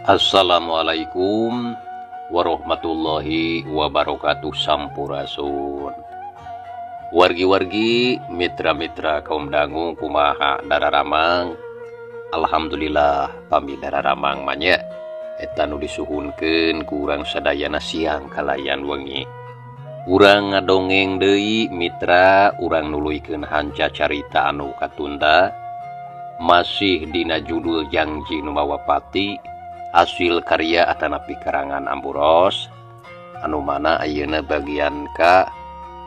Assalamualaikum warahmatullahi wabarakatuh. Sampurasun wargi-wargi, mitra-mitra kaum dangu, kumaha dararamang? Alhamdulillah pami dararamang mah nya, eta nu disuhunkeun ku urang sadayana. Siang kalayan wengi urang ngadongeng deui, mitra. Urang nuluykeun hanca carita anu katunda, masih dina judul Janji Nu Mawa Pati, hasil karya atanapi karangan Amburos, anu mana ayeuna bagian ka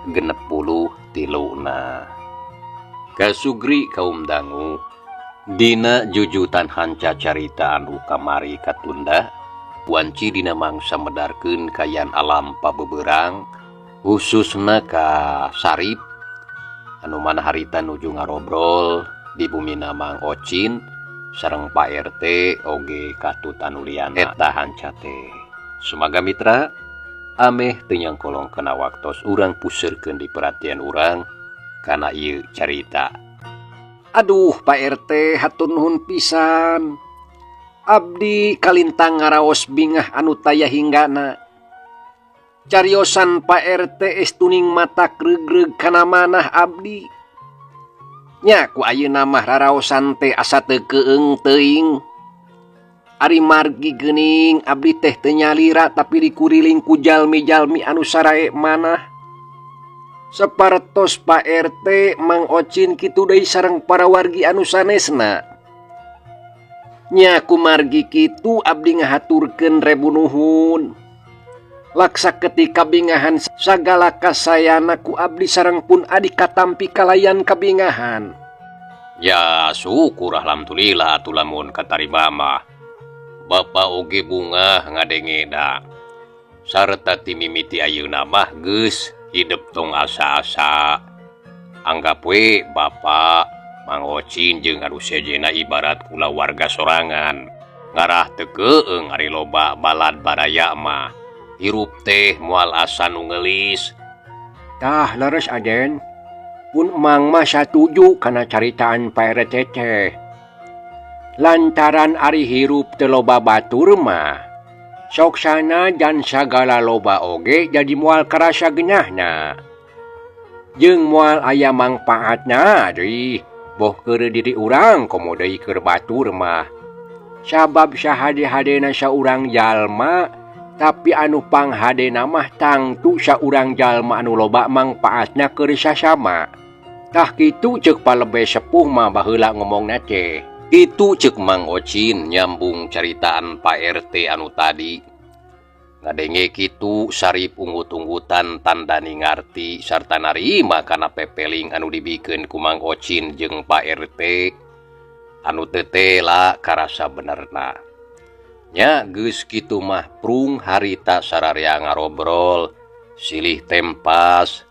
63na. Kasugri kaum dangu, dina jujutan hanca carita anu kamari katunda, wanci dina mangsa medarkeun kaayaan alam pabeberang, khususna ka Sarip, anu mana harita nuju ngarobrol di bumi Mang Ocin sareng Pak RT oge katut anu liana. Eta hanca teh. Sumaga mitra ameh teu nyangkolong kana waktos, urang puserkeun di perhatian urang kana ieu carita. Aduh, Pak RT, hatur nuhun pisan. Abdi kalintang ngaraos bingah anu taya hinggana. Cariosan Pak RT estuning mata regreg kana manah abdi. Nya ku ayeuna mah raraosan teh asa teu keung teuing. Ari margi geuning abdi teh teu nyalira, tapi dikuriling ku jalmi-jalmi anu sarae manah. Sapertos Pak RT, Mang Ocin, kitu deui sareng para wargi anu sanesna. Nya kumargi kitu abdi ngahaturkeun rebu nuhun. Laksa ketika bingahan sagala kasayana ku abdi sareng pun adik katampi kalayan kabingahan. Ya syukur alhamdulillah atuh lamun katarima mah. Bapak oge bungah ngadengena. Sarta ti mimiti ayeuna mah geus hidep tong asa-asa. Anggap we Bapak, Mang Ocin jeung anu sejenna ibarat kulawarga sorangan. Ngarah teu keung ari loba balad baraya mah. Hirup teh moal asa nu ngelis. Tah leres, Aden. Pun Emang mah satuju kana caritaan Pak RT teh. Lantaran ari hirup teu loba batur mah, sok sanajan sagala loba oge jadi moal karasa geunahna. Jeung moal aya mangpaatna deui, boh keur diri urang komo deui keur batur mah. Sabab sahade-hadena saurang jalma, tapi anu panghadena mah tangtu saurang jalma anu loba mangpaatna keur sasama. Tah kitu ceuk palebeh sepuh mah baheula ngomongna teh. Itu cek Mang Ocin nyambung caritaan Pak RT anu tadi. Ngadenge kitu Sarip unggut-unggutan tandani ngarti sarta narima kana pepeling anu dibikeun ku Mang Ocin jeung Pak RT anu teu tela karasa benerna. Nya geus kitu mah prung harita sararea ngarobrol silih tempas.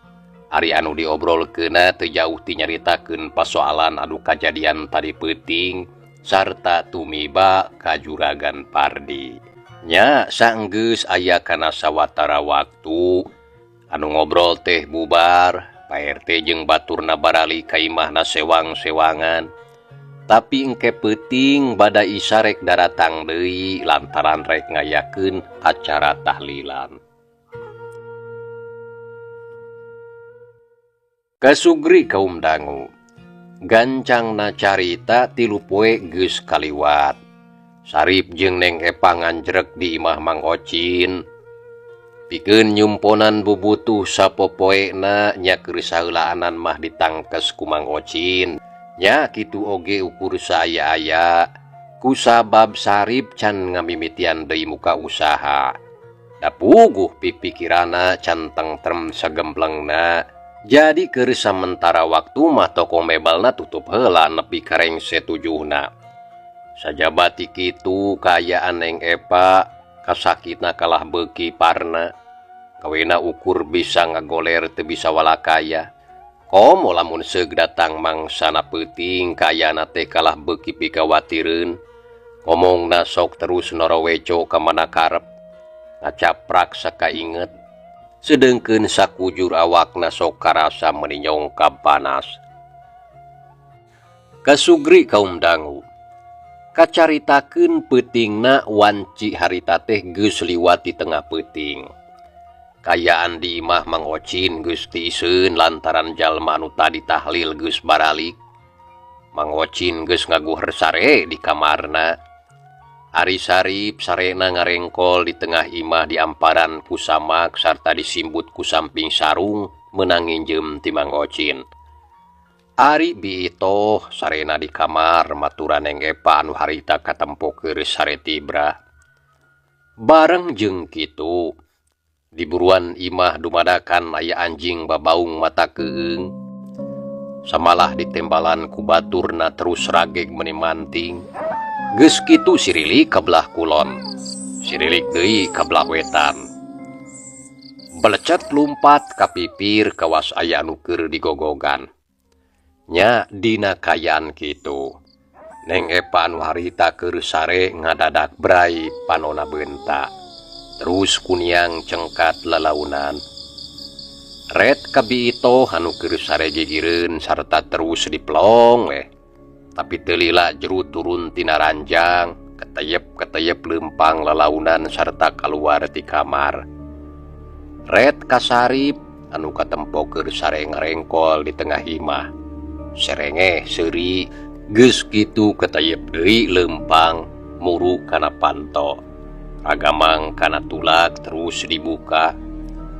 Ari anu diobrolkeunna teu jauh ti nyaritakeun pasoalan anu kajadian tadi peuting sarta tumiba ka Juragan Pardi. Nya sanggeus aya kana sawatara waktu anu ngobrol teh bubar, Pak RT jeung baturna barali ka imahna sewang-sewangan. Tapi engke peuting bada Isya rek daratang deui lantaran rek ngayakeun acara tahlilan. Kasugri kaum dangu, gancangna carita 3 poe geus kaliwat. Sarip jeung Neng Epa nganjrek di imah Mang Ocin pikeun nyumponan bubutuh sapopoena. Nya keur saheulaanan mah ditangkes ku Mang Ocin. Nya kitu oge ukur saaya-aya, kusabab Sarip can ngamimitian deui muka usaha da puguh pipikirana can tentrem sagemblengna. Jadi keur samentara waktu mah toko mebelna tutup heula nepi ka rengse tujuhna. Sajaba ti kitu, kaayaan Neng Epa kasakitna kalah beuki parna. Kawena ukur bisa ngagoler teu bisa walakaya. Komo lamun seug datang mangsana peuting, kaayana teh kalah beuki pikawatireun. Ngomongna sok terus noroweco ka mana karep, ngacaprak sakainget. Sedengkeun sakujur awakna sok karasa meuni nyongkab panas. Kasugri kaum dangu. Kacaritakeun peutingna wanci harita teh geus liwat di tengah peuting. Kayaan di imah Mang Ocin geus tiiseun lantaran jalma anu tadi tahlil geus baralik. Mang Ocin geus ngaguher sare di kamarna. Ari Sarip sarena ngarengkol di tengah imah diamparan ku samak sarta disimbut ku samping sarung meunang nginjem ti Mang Ocin. Ari Biitoh sarena di kamar maturan Neng Epa anu harita katempo keur sare tibra. Bareng jeung kitu di buruan imah dumadakan aya anjing babaung mata keung. Samalah ditembalan ku baturna terus rageg meuni manting. Geus kitu sirilik ka belah kulon, sirilik deui ka belah wetan. Belecet lumpat ka pipir kawas aya anu keur digogogan. Nya dina kaayaan kitu. Neng Epa anu harita keur sare ngadadak brai panona beunta. Terus kuniang cengkat lalaunan. Ret ka Biitoh anu keur sare gigireun sarta terus dipelong weh. Tapi teu lila jero turun tina ranjang, keteyep-keteyep leumpang lalaunan sarta kaluar ti kamar. Ret ka Sarip anu katempo keur sare ngarengkol di tengah imah. Serengeh seuri geus kitu keteyep deui leumpang muru kana panto. Ragamang kana tulak terus dibuka.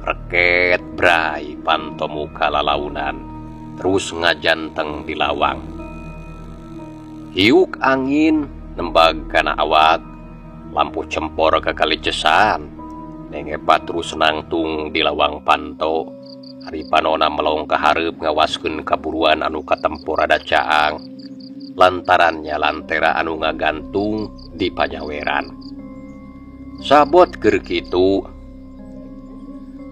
Reket brai panto muka lalaunan terus ngajanteng di lawang. Hiuk angin nembag kana awak, lampu cempor kakalicesan. Neng Epa terus nangtung di lawang panto. Ari panona melong ka hareup ngawaskeun kaburuan anu katempo rada caang. Lantarannya lantera anu ngagantung di panyaweran. Sabot keur kitu,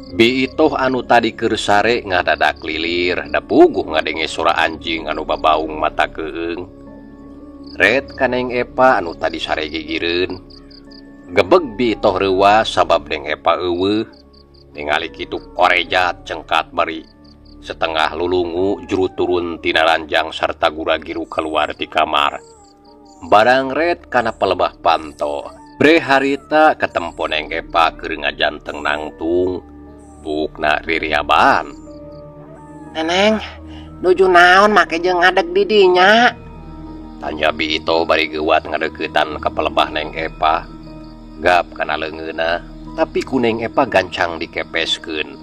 Biitoh anu tadi keur sare ngadadak lilir da puguh ngadenge sora anjing anu babaung mata keung. Ret ka Neng Epa anu tadi sare gigireun. Gebeg Biitoh reuwas sabab Neng Epa eueuh. Ningali kitu korejat cengkat bari setengah lulungu juru turun tina ranjang sarta gura-giru keluar ti kamar. Barang ret kana pelebah panto. Bre harita katempo Neng Epa keur ngajanteng nangtung. Bukna ririaban. Neneng, nuju naon make jeung ngadeg di dinya? Tanya Biitoh bari geuwat ngadeuketan ka pelebah Neng Epa. Gap kana leungeunna, tapi ku Neng Epa gancang dikepeskeun.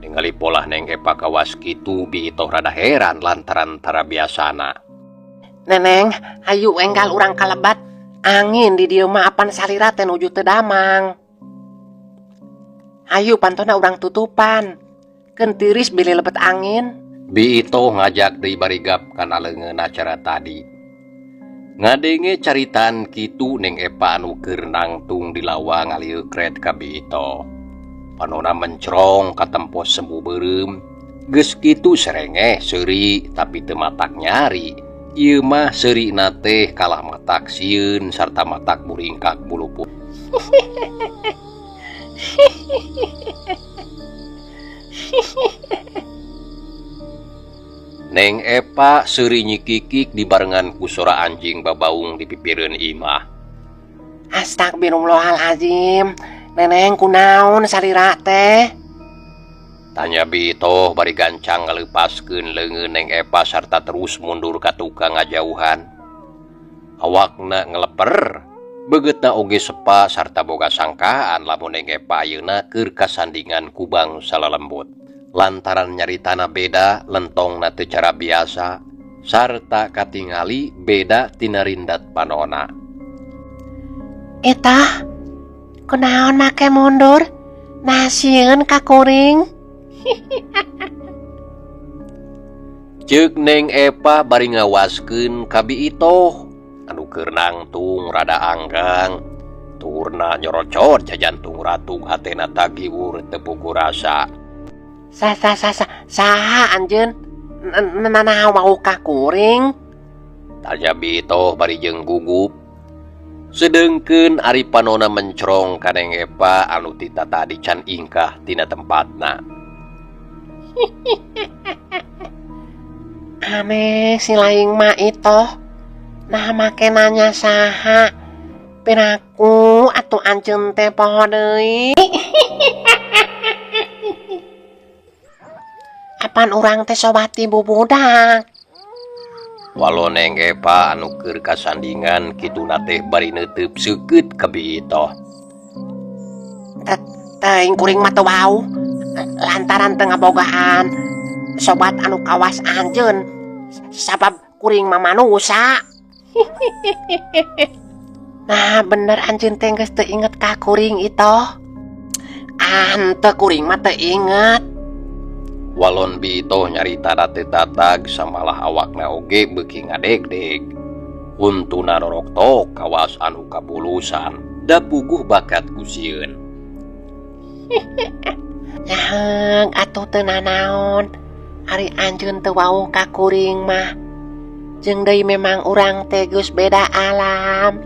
Ningali polah Neng Epa kawas kitu, Biitoh rada heran lantaran tara biasana. Neneng, hayu enggal urang kalebat. Angin di dieu mah apan salira teh nuju teu damang. Hayu pantona urang tutupan. Keun tiris bilih lebet angin. Biitoh ngajak deui bari gap kana leungeunna cara tadi. Ngadenge caritaan kitu Neng Epa anu keur nangtung di lawang ngalieuk ret ka Biitoh. Panona mencrong katempo semu beureum. Geus kitu serengeh seuri tapi teu matak nyari. Ieu mah seurina teh kalah matak sieun sarta matak muringkak bulu punduk. Neng Epa seuri nyikikik dibarengan ku sora anjing babaung di pipireun imah. Astagfirullahalazim, Neneng kunaon salira teh? Tanya Biitoh bari gancang ngaleupaskeun leungeun Neng Epa sarta terus mundur ka tukang ngajauhan. Awakna ngeleper, beugeutna oge sepa sarta boga sangkaan lamun Neng Epa ayeuna keur kasandingan ku bangsa lalembut. Lantaran nyaritana beda, lentongna teu cara biasa, sarta katingali beda tina rindat panona. Eta, kunaon make mundur? Nah sieun ka kuring. Ceuk Neng Epa bari ngawaskeun ka Biitoh anu keur nangtung rada anggang, turna nyorocor jajantung ratung hatena tagiwur teu puguh rasa. Sa sa sa sa saha anjeun? Nanaon mau ka kuring? Tanya Biitoh bari jeung gugup. Sedengkeun ari panona mencrong ka Neng Epa anu tita tadi can ingkah tina tempatna. Aneh si laing mah itoh. Nah make nanya saha piraku atuh anjeun teh poho deui. Apan urang teh sobat ti bubudak. Walon Neng Epa anu keur kasandingan kituna teh bari neuteub seukeut ka Bi Itoh. Teuing kuring mah teu wauh lantaran teu ngabogaan sobat anu kawas anjeun sabab kuring mah manusa. Nah bener anjeun teh geus teu inget ka kuring Itoh. Ah henteu kuring mah teu inget. Walon Bi Itoh nyarita teu tatag samalah awakna oge beuki ngadegdeg. Huntuna roroktok kawas anu kabulusan da puguh bakat ku sieun. Nyaheung atuh teu nanaon ari anjeun teu wauh ka kuring mah. Jeung deui memang urang teh geus beda alam.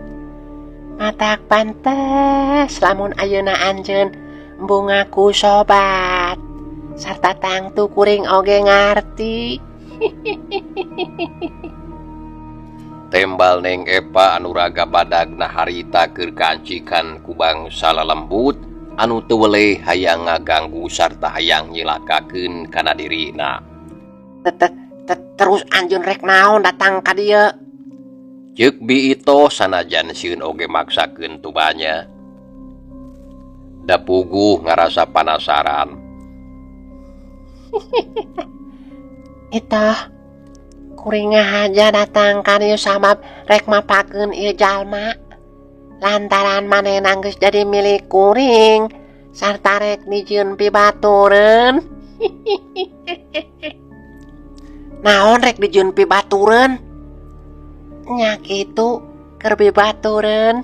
Matak pantes lamun ayeuna anjeun embung ngaku sobat. Sarta tangtu kuring oge ngarti. Tembal Neng Epa anu raga badagna harita keur kaancikan ku bangsa lalembut anu teu weleh hayang ngaganggu sarta hayang nyilakakeun kana dirina. Terus anjeun rek naon datang ka dieu? Ceuk Bi Itoh sanajan sieun oge maksakeun tubanya. Da puguh ngarasa panasaran. Itoh kuring ngahaja datang ka dieu sabab rek mapakeun ieu jalma. Lantaran manehna geus jadi milik kuring sarta rek dijieun pibatureun. Naon rek dijieun pibatureun? Nya kitu keur pibatureun.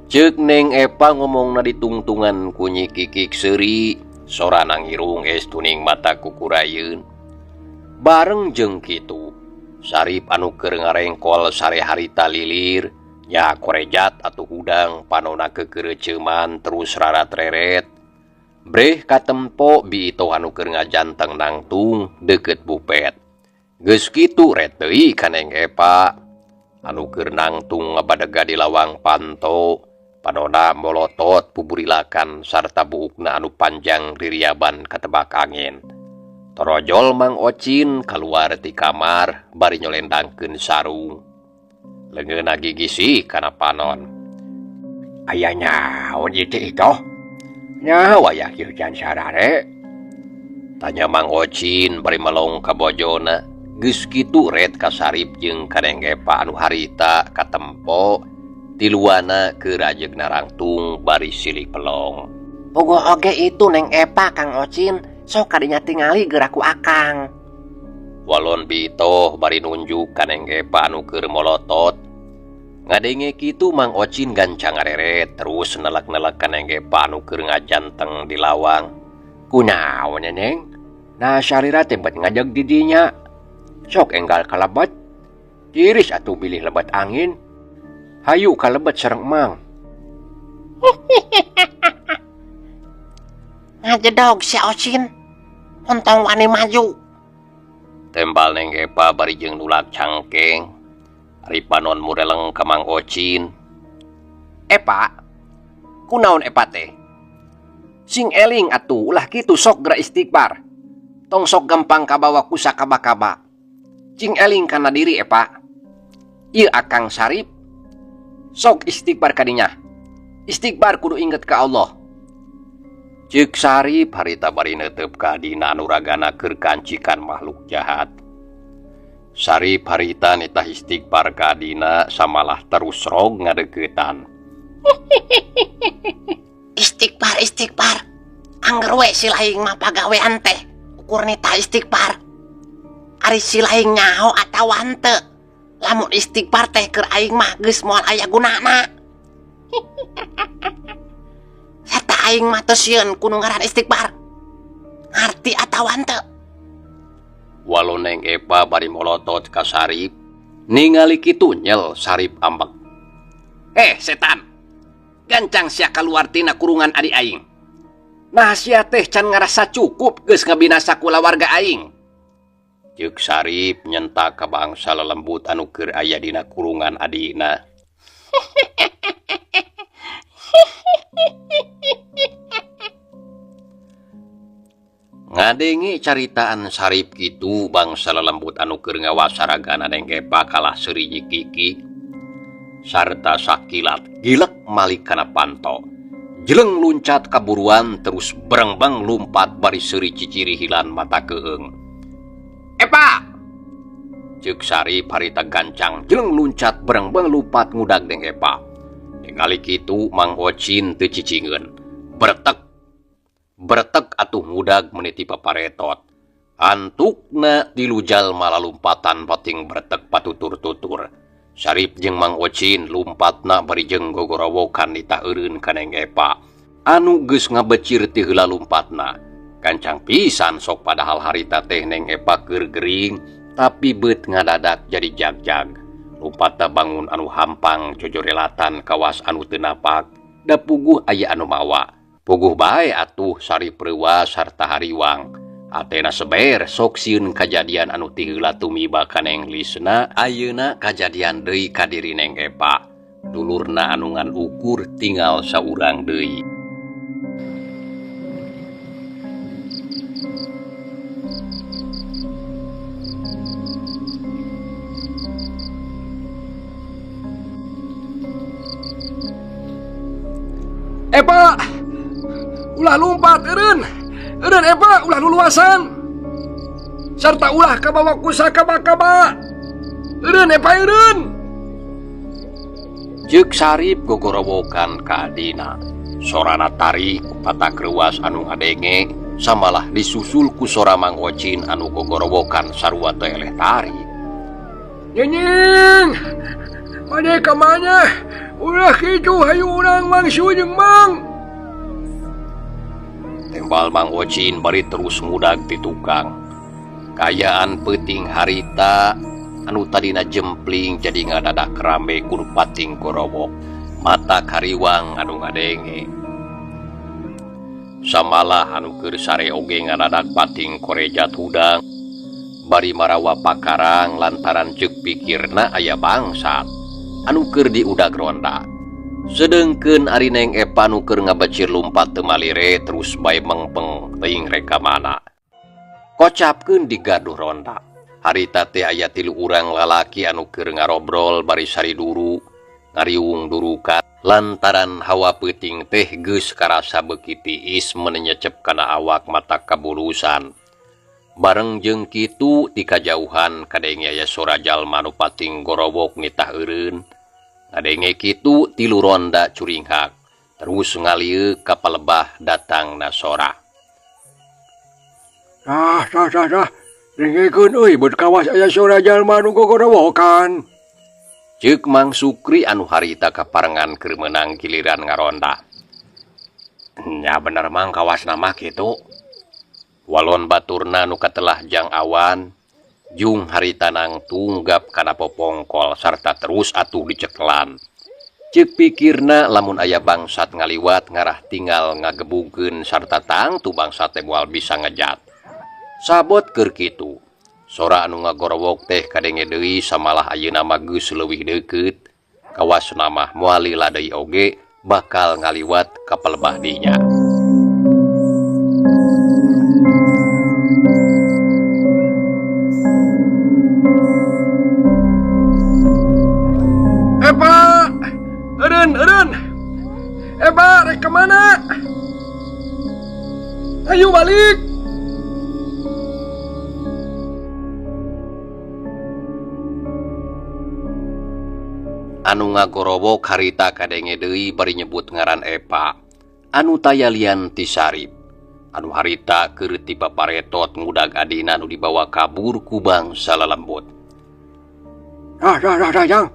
Ceuk Neng Epa ngomongna ditungtungan ku Nyi Kikik seuri, sorana ngirung estuning mata kukurayeun. Bareng jeung kitu, Sarip anu keur ngarengkol sare harita lilir, nya korejat atuh hudang panona kekeureuceuman terus rarat-reret. Breh katempo Bi Itoh anu keur ngajanteng nangtung deukeut bupet. Geus kitu ret deui ka Neng Epa anu keur nangtung ngabadega di lawang panto. Panona molotot puburilakan sarta buukna anu panjang ririaban katebak angin. Torojol Mang Ocin kaluar ti kamar bari nyolendangkeun sarung. Leungeunna gigisi kana panon. Aya naon ieu teh Itoh? Nyaho aya kieu can sarare? Tanya Mang Ocin bari melong ka bojona. Geus kitu ret ka Sarip jeung ka Neng Epa anu harita katempo tiluana keur ajeugna rangtung bari silih pelong. Puguh oge itu Neng Epa Kang Ocin, sok kadinya tingali geura ku Akang. Walon Bi Itoh bari nunjuk ka Neng Epa anu keur molotot. Ngadenge kitu Mang Ocin gancang ngareret terus nelek-nelek ka Neng Epa anu keur ngajanteng di lawang. Kunaon Neng? Nah salira teh bet ngajeg di dinya. Sok enggal kalebet. Tiris atuh bilih lebet angin. Hayu kalebet sareng Mang. Ngajedog si Ocin. Ontong wani maju. Tembal Neng Epa bari jeung nulak cangkeng. Ari panon mureleng ka Mang Ocin. Epa, kunaon Epa teh? Sing eling atuh ulah kitu sok geura istighfar. Tong sok gampang kabawa ku sakaba-kaba. Cing eling kana diri Epa. Ieu Akang Sarip. Sok istighfar kadinya. Istighfar kudu inget ka Allah. Ceuk Sarip harita bari neuteup ka adina anu ragana keur kancikan makhluk jahat. Sarip harita nitah istighfar ka adina samalah terus rog ngadeuketan. Istighfar istighfar. Angger we si laing mah pagawean teh ukur nitah istighfar. Ari si laing nyaho atawa henteu. Lamun istighfar teh keur aing mah geus moal aya gunana. Sarta aing mah teu sieun ku nu ngaran istighfar. Ngarti atawa henteu? Walau Neng Epa bari molotot ka Sarip, ningali kitu nyel Sarip ambek. Setan. Gancang sia kaluar tina kurungan adi aing. Nah sia teh can ngarasa cukup geus ngabinasa kulawarga aing. Ceuk Sarip nyentak ka bangsa lelembut anu keur aya dina kurungan adina. Ngadenge caritaan Sarip kitu bangsa lelembut anu keur ngawas saragana Neng Epa kalah seuri nyikiki sarta sakilat gilek malik kana panto. Jeleng luncat kaburuan terus berengbeng lumpat bari seuri ciciri hilan mata keung. Epa! Ceuk Sarip harita gancang jeleng luncat berengbeng lumpat ngudag Neng Epa. Ningali kitu Mang Ocin teu cicingeun. Bertek bertek atuh ngudag meniti paparetot. Antukna tilu jalma lalumpatan pating bertek patutur-tutur. Sarip jeung Mang Ocin lumpatna bari jeung gogorowokan nitah eureun ka Neng Epa. Anu geus ngabecir ti heula lumpatna. Gancang pisan sok padahal harita teh Neng Epa keur gering tapi beut ngadadak jadi jag-jag. Lumpatna bangun anu hampang cojorelatan kawas anu teu napak da puguh aya anu mawa. Puguh bae atuh Sarip reuwas sarta hariwang. Atena seber sok sieun kajadian anu ti heula tumiba ka Neng Lisna, ayeuna kajadian deui ka diri Neng Epa. Dulurna anu ngan ukur tinggal saurang deui. Epa, ulah lumpat eureun. Eureun Epa, ulah luluasan. Sarta ulah kabawa ku sakaba-kaba. Eureun Epa eureun. Ceuk Sarip gogorowokan ka adina. Sorana tarik patak reuas anu ngadenge samalah disusul ku sora Mang Ocin anu gogorowokan sarua teh eleh tarik. Nyenying, bade ka mana? Ulah kitu hayu urang mangsu jeung Mang. Tembal Mang Ocin bari terus ngudag ti tukang. Kayaan peuting harita anu tadina jempling jadi ngadadak rame ku pating gorowok. Mata kariwang anu ngadenge. Samalah anu keur sare oge ngadadak pating korejat hudang. Bari marawa pakarang lantaran ceuk pikirna aya bangsat anu keur diudag ronda. Sedengkeun ari Neng Epa nu keur ngabecir lumpat teu malire terus bae mengpeng teuing rek ka mana. Kocapkeun digaduh ronda. Harita teh aya tilu urang lalaki anu keur ngarobrol bari sariduru ngariung durukan lantaran hawa peuting teh geus karasa beuki tiis menyecep kana awak mata kabulusan. Bareng jeung kitu ti kajauhan kadenge aya sora jalma nu pating gorowok nitah eureun. Ngadenge kitu tilu ronda curinghak terus ngalieuk ka palebah datangna sora. Tah tah tah tah, dengekeun euy beut kawas aya sora jalma nu gogorowokan. Ceuk Mang Sukri anu harita kaparengan keur meunang giliran ngaronda. Nya bener Mang kawasna mah kitu. Walon baturna nu katelah jang awan jung harita nangtung gap kana popongkol sarta terus atuh dicekelan. Ceuk pikirna lamun aya bangsat ngaliwat ngarah tinggal ngagebugeun sarta tangtu bangsat teh moal bisa ngejat. Sabot keur kitu. Sora anu ngagorowok teh kadenge deui samalah ayeuna mah geus leuwih deukeut. Kawasna mah moal lila deui oge bakal ngaliwat ka palebah dinya. Epa, eureun eureun. Epa rek ka mana? Ayo balik. Anu ngagorowok harita kadenge deui bari nyebut ngaran Epa anu taya lian ti Sarip. Anu harita keur ti paparetot ngudag adina nu dibawa kabur ku bangsa lalembut. Tah tah tah tah jang.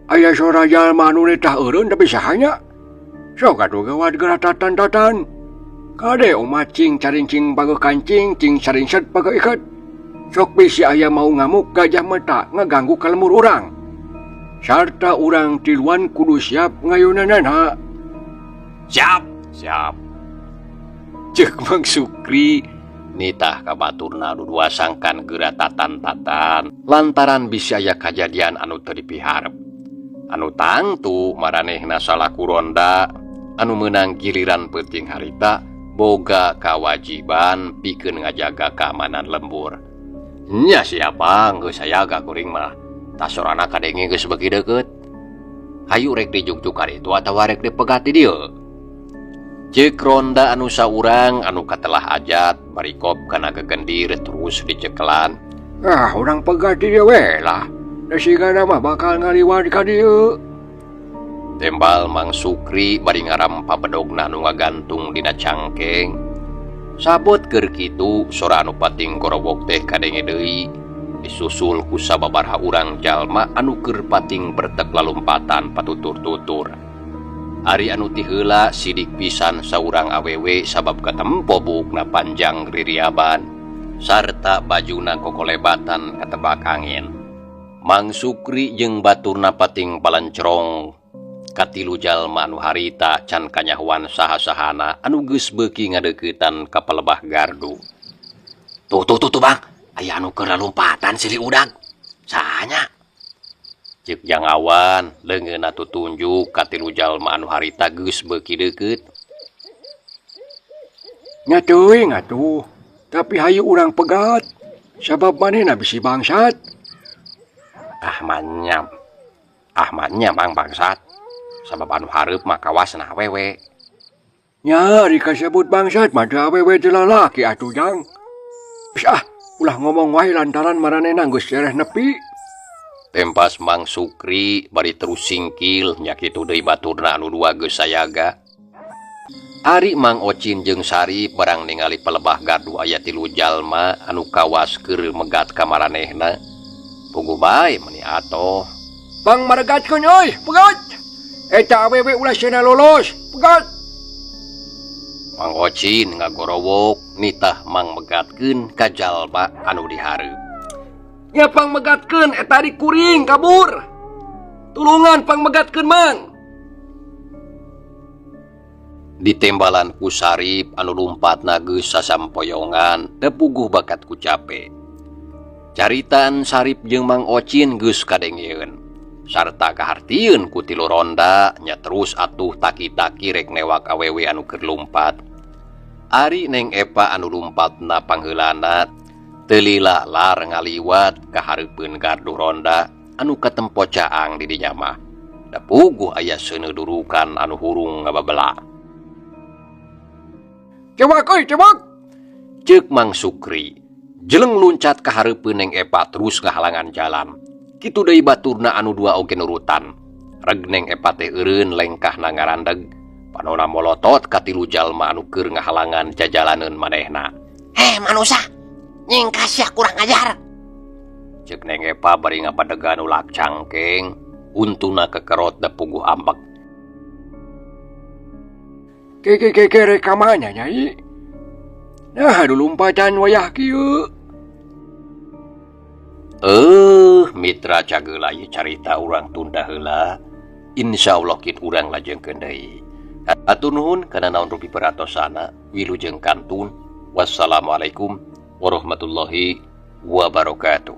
Aya sora jalma anu nitah eureun tapi sahanya? Sok atuh gawat geura tatan-tatan. Kade umat cing carincing pageuh kancing, cing carincet pageuh iket. Sok bisi aya mau ngamuk gajah meta ngaganggu ka lemur urang. Sarta urang tiluan kudu siap ngayunanana. Siap, siap. Ceuk Mang Sukri Nitah ka baturna anu dua sangkan geura tatan-tatan lantaran bisi aya kajadian anu teu dipiharep. Anu tangtu maranehna salaku ronda anu meunang giliran peuting harita boga kawajiban pikeun ngajaga keamanan lembur. Nya siapa geus sayaga kuring mah. Tah sorana kadenge geus beuki deukeut. Hayu rek dijugjug ka ditu atawa rek dipegat di dieu. Ceuk ronda anu saurang anu katelah ajat barikop kana gegendir terus dicekelan. Ah, urang pegat di dieu we lah. Da sigana mah bakal ngaliwat ka dieu. Tembal Mang Sukri bari ngarampa bedogna anu ngagantung dina cangkeng. Sabot keur kitu sora anu pating gorowok teh kadenge deui disusul ku sababaraha urang jalma anu keur pating bertek lalumpatan patutur-tutur. Ari anu ti heula sidik pisan saurang awewe sabab katempo buukna panjang ririaban sarta bajuna kokolebatan katebak angin. Mang Sukri jeung baturna pating palencrong katilu jalma anu harita can kanyahoan saha-sahana anu geus beuki ngadeuketan ka palebah gardu. Tuh tuh tuh tuh Bang, aya anu keur lalumpatan silih udag. Saha nya? Ceuk Jangawan leungeunna tutunjuk ka tilu jalma anu harita geus beuki deukeut. Nya teuing atuh, tapi hayu urang pegat sabab manehna bisi bangsat. Ahmadnya Ahmadnya Mang bangsat sabab anu hareup mah kawasna awewe. Nya ari kasebut bangsat mah teu awewe teu lalaki atuh Jang. Geus ah, ulah ngomong wae lantaran maranehna geus sereh nepi. Tempas Mang Sukri bari terus singkil nya kitu deui baturna anu dua geus sayaga. Ari Mang Ocin jeung Sarip barang ningali palebah gardu aya tilu jalma anu kawas keur megat ka maranehna. Puguh bae meuni atoh. Pang maregatkeun euy, pegat. Eta awewe ulah cenah lolos, pegat. Mang Ocin ngagorowok nitah mang megatkeun ka jalma anu dihareup. Nya pang megatkeun eta di kuring kabur. Tulungan pang megatkeun Mang. Ditembalan ku Sarip anu lumpatna geus sasampoyongan teu puguh bakat ku cape. Caritan Sarip jeung Mang Ocin geus kadengeun sarta kahartieun ku tilu ronda nya terus atuh taki-taki rek newak awewe anu keur lumpat. Ari Neng Epa anu lumpatna pangheulana teu lila lar ngaliwat ka hareupeun gardu ronda anu katempo caang di dinya mah. Da puguh aya seuneu durukan anu hurung ngababela. Cewak euy, cewak. Ceuk Mang Sukri. Jeleng luncat ka hareupeun Neng Epa terus ngahalangan jalan. Kitu deui baturna anu dua oge nurutan. Reg Neng Epa teh eureun lengkahna ngarandeg. Panona molotot ka tilu jalma anu keur ngahalangan jajalaneun manehna. Heh manusa, nyingkas sia kurang ajar. Ceuk Neng Epa bari ngabadegan ulak cangkeng, untuna kekerot da puguh ambek. Keke keke rek ka mana Nyai? Nah, anu lumpatan wayah kieu. Mitra cageula ieu carita urang tunda heula. Insyaallah kin urang lajengkeun deui. Hatur nuhun kana naon rupi peratosana. Wilujeng kantun. Wassalamualaikum warahmatullahi wabarakatuh.